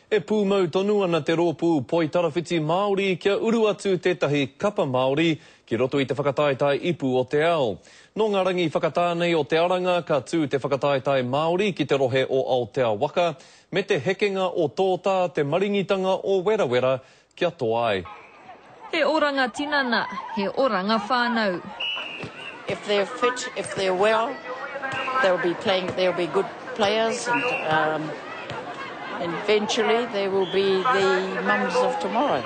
E pūmau tonu ana te rōpū Poitarawhiti Māori kia uru atu tētahi kapa Māori ki roto i te whakataetae ipu o te ao. Nō ngā rangi whakatā nei o te Aranga ka tū te whakataetae Māori ki te rohe o Aotea waka me te hekenga o Tōtā te maringitanga o Werawera kia toa ai. He oranga tinana, he oranga whānau. If they're fit, if they're well, they'll be playing, they'll be good players and um, eventually they will be the mums of tomorrow.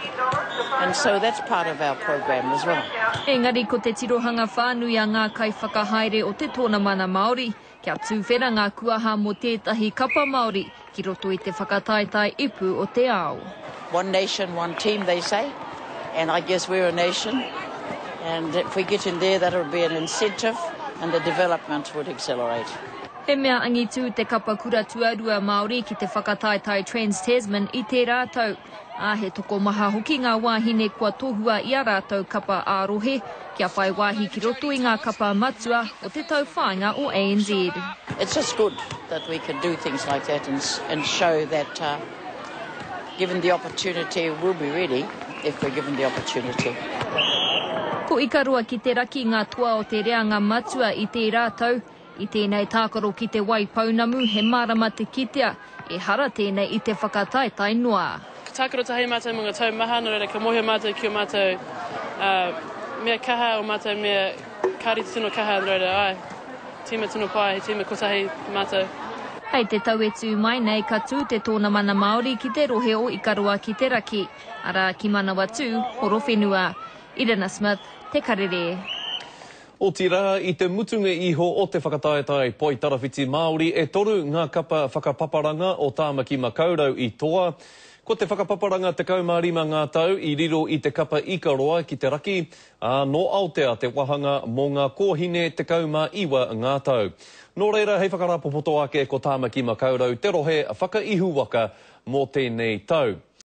And so that's part of our program as well. Engari ko te tirohanga whānui a ngā kaiwhakahaere o te Tōnamana Māori, Kia tuwhera ngā kuaha mō tētahi kapa Māori ki roto i te whakataetae ipu o te ao. One nation, one team they say, and I guess we're a nation and if we get in there that'll be an incentive and the development would accelerate. He mea angitū te kapa kura tuarua Māori ki te whakataetae Trans-Tasman i tērā tau, ā, he tokomaha hoki ngā wāhine kua tohua i ā rātou kapa ā-rohe kia whai wāhi ki roto i ngā kapa matua o te tauwhāinga o ANZ. It's just good that we can do things like that and, and show that uh, given the opportunity, we'll be ready if we're given the opportunity. Ko Ikaroa ki te raki ngā toa o te reanga matua i tērā tau, I tēnei tākaro ki Te Waipounamu he mārama te kitea, ehara tēnei i te whakataetae noa. Ka tākaro tahi mātou mō ngā tau maha, nō reira ka mōhio mātou ki ō mātou mea kaha, ō mātou mea kāre te tino kaha, nō reira, āe, tīma tino pai, he tīma kotahi mātou. Hei te tau e tū mai nei ka tū te Tōnamana Māori ki te rohe o Ikaroa ki te raki, arā, ki Manawatū, Horowhenua. Irina Smith, Te Karere. Otirā, i te mutunga iho o te whakataetae poitarawhiti Māori, e toru ngā kapa whakapaparanga o Tāmaki Makaurau i toa. Ko te whakapaparanga 15 ngā tau i riro i te kapa Ikaroa ki te raki, ā, nō Aotea te wahanga mō ngā kōhine 19 ngā tau. Nō reira, hei whakarāpopoto ake ko Tāmaki Makaurau te rohe whakaihuwaka mō tēnei tau.